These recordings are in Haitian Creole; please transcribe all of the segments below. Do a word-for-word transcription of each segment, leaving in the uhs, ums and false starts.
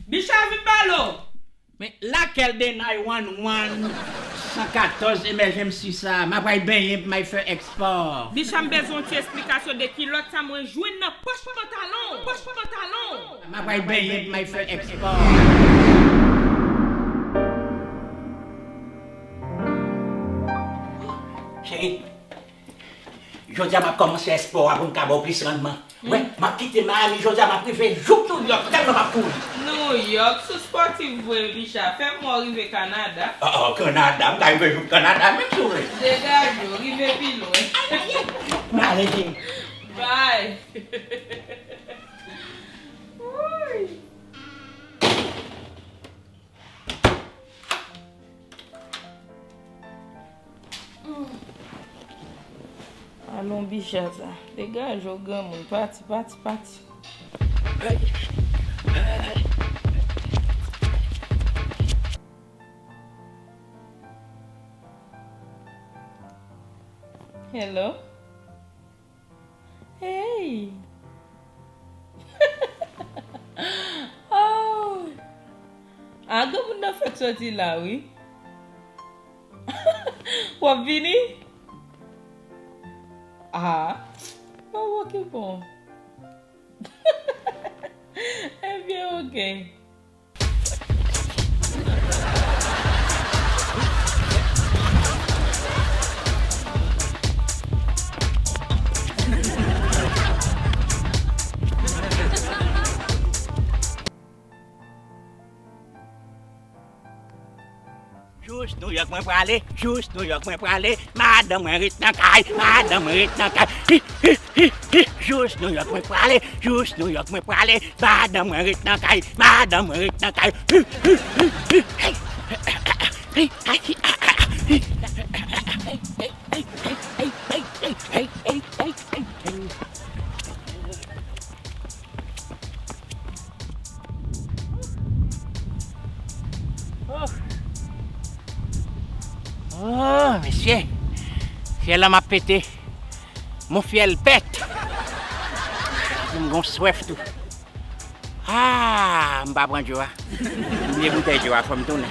Bicha vin balo. Men lakèl de nine one one, san katòz emergency sa? M apral benyen pou m al fè èkspò. Bicha, m bezwen yon ti esplikasyon de kilòt sa mwen jwenn nan pòch pantalon. Pòch pantalon. M apral benyen pou m al fè èkspò. Cheri, jodi a m ap kòmanse èkspò a pou m ka ba w plis rannman. Wè, m ap kite Miami jodi a, m ap rive jouk New York, tèlman m ap kouri. New York, sou spòtif vre, Bicha. Fè m wè w rive Kanada. Ah, ah, Kanada, m ka rive jouk Kanada, menm si w vle. Degaje w, rive pi lwen. M ale, cheri. Bye. Wouy. Alon Bicha sa. Degaje w granmoun. Pati, pati, pati. Hello? Hey! Oh! A, granmoun nan fèk soti la, wi. W ap vini? A, bon, oke, bon. Ebyen, oke. Jous New York mwen prale, jous New York mwen prale, madanm mwen ret nan kay, madanm mwen ret nan kay. Hi, hi, hi, hi, jous New York mwen prale, jous New York mwen prale, madanm mwen ret nan kay, madanm mwen ret nan kay. Hi, hi, hi, hi, hi. Oh. Oh, mesye. Fyèl la m ap pete. Mon fyèl pèt. M gon swèf tou. Ah, m pa pran dlo a. M bliye boutèy dlo a, fò m tounen.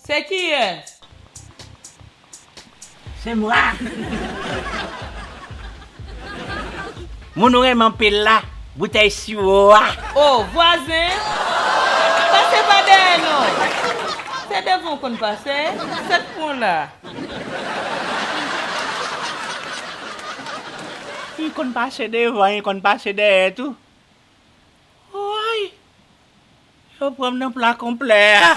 Se kiyès? Se mwa. Moun ou renmen anpil la, boutèy siwo a. O, vwazen, pase pa dèyè non. Se devan w konn pase, sa k pran w la. Li konn pase devan, li konn pase dèyè tou. Woy! Yo pran m nan pla konplè a.